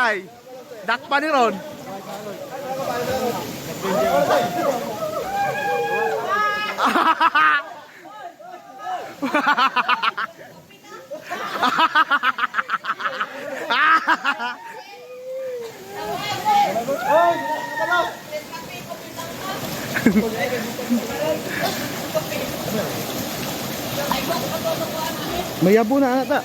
Patay. Dakpa ni Ron. Mayabo na ata.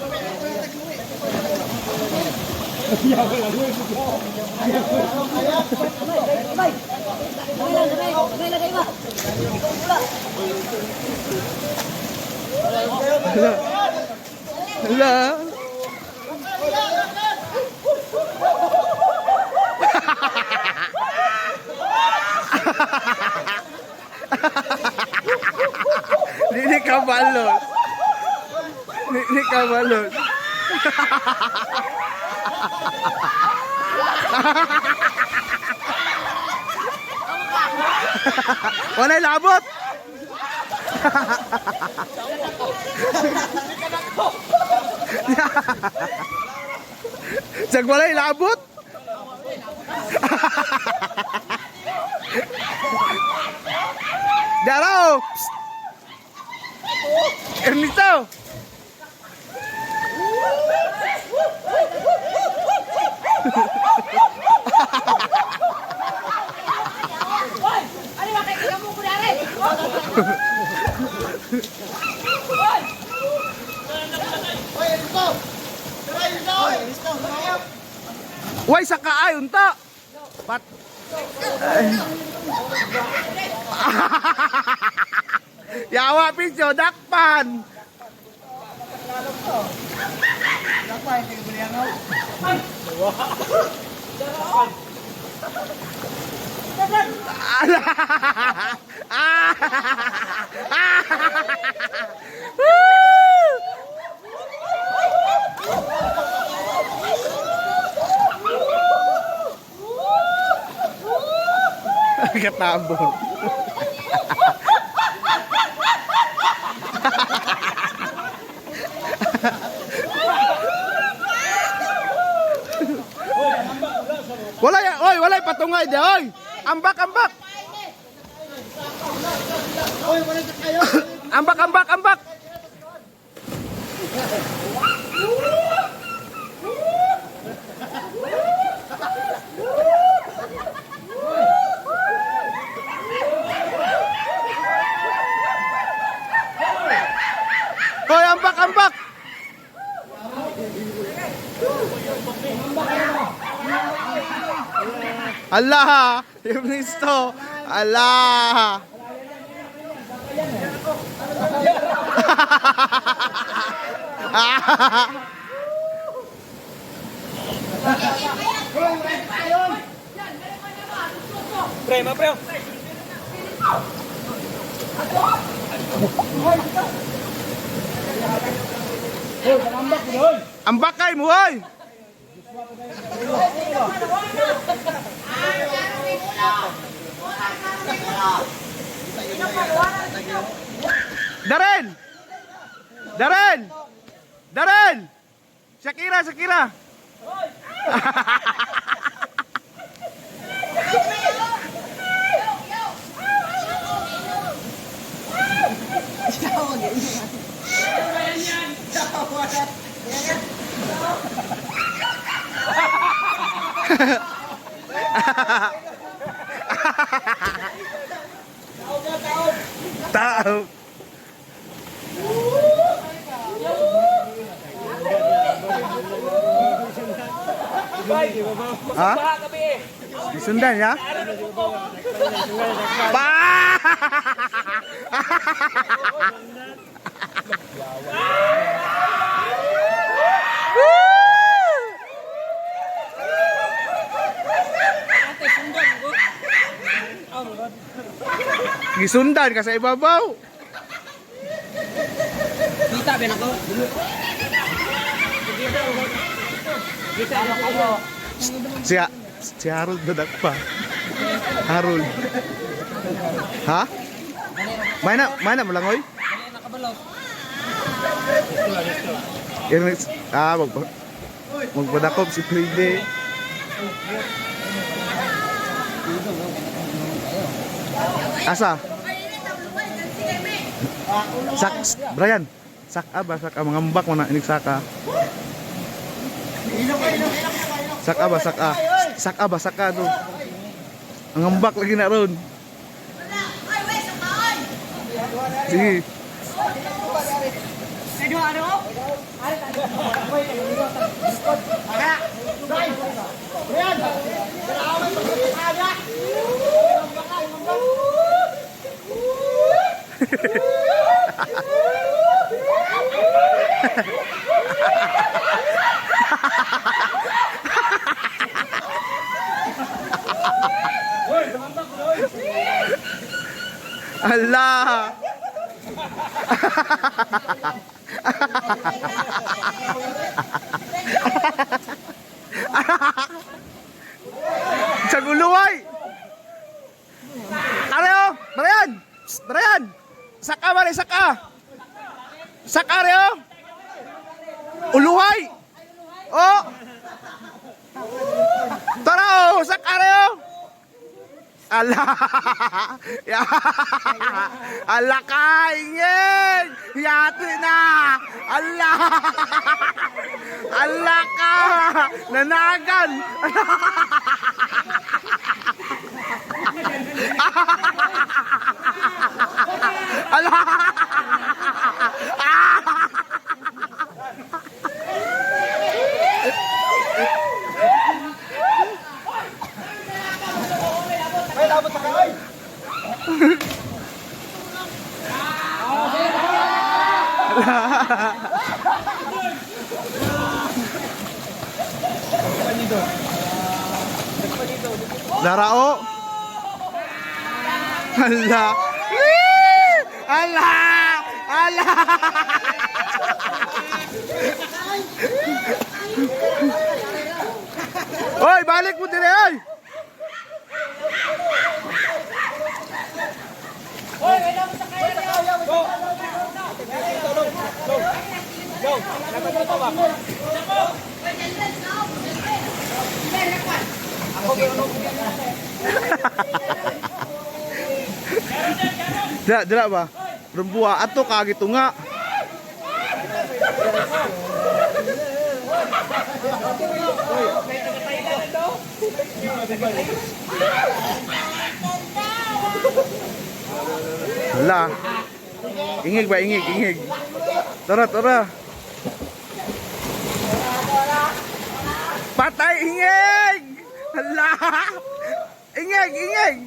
Hala. Hala. Dili ka balot. Dili ka balot. Wala'y labot. Sag wala'y labot. Daraw! Psst! Ernesto! Ano ba kay mo ko dari? Way sa kaay unta. Pat. Yawa piso dakpan. Ala. Ah. Woo! Katabon. Wala ya, oy, wala patungay di, oy. Ambak, ambak. Ambak, ambak, ambak. Hoy, ambak, ambak. Allah, Ernesto. Allah. Pre, ma pre. Ambak kay mo, hoy. Darren! Darren! Darren! Shakira, Shakira! Tao. Ha? Baha gabi eh. Sundan ya? Ba! Ate, sundan ko. Gisundan ka sa ibabaw. Kita ben ako. Kita ako. Si Harold dadak pa. Harold. Ha? May na malangoy? Nakabalot. Ernest, ah, magpadakop si Fride. Asa? Sak, Brian. Saka ba saka mangambak mo na inig saka. Saka ba saka? Saka ba saka do. Ang ambak lagi na ron. Sige. Ala. Sa guluway. Areo, Brian. Psst, Brian. Saka ba saka. Saka reo. Uluhay. Oh. Tara oh, saka reo. Ala. Ya. Ala ka, ingin. Yati na. Ala. Ala ka. Nanagan. Ala. Darao. Ala. Eh! Ala. Ala. Oy, balik mo dire oy. Dira, dira ba? Rumbua ato ka gitunga. Hala. Ingig ba ingig ingig. Tara tara. Patay ingig. Hala. Ingig ingig.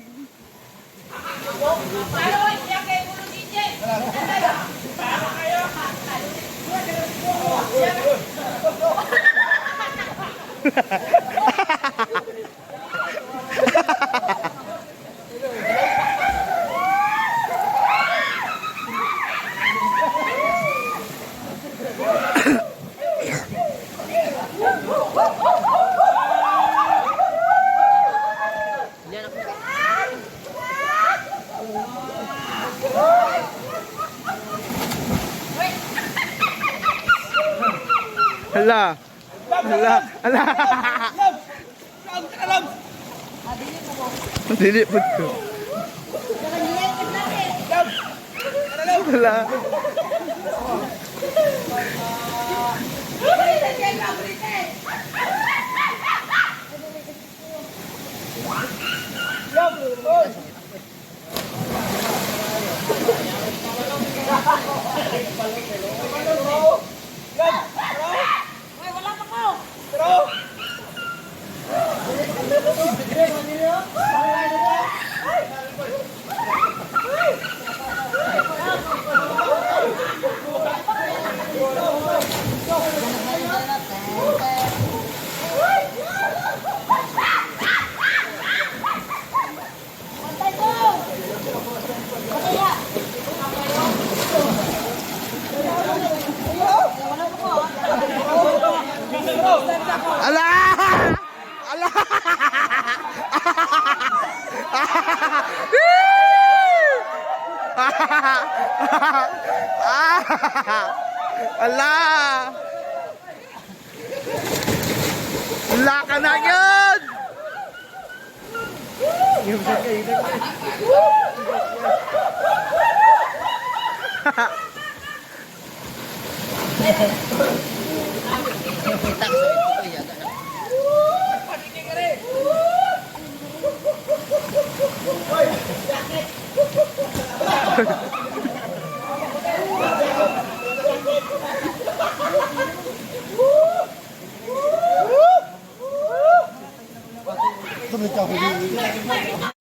Hala. Hala. Hala. Dili pud ko. Hala. Ala! Ala! Ala! Ala ka na yun! Kita sa ito ko yaga na.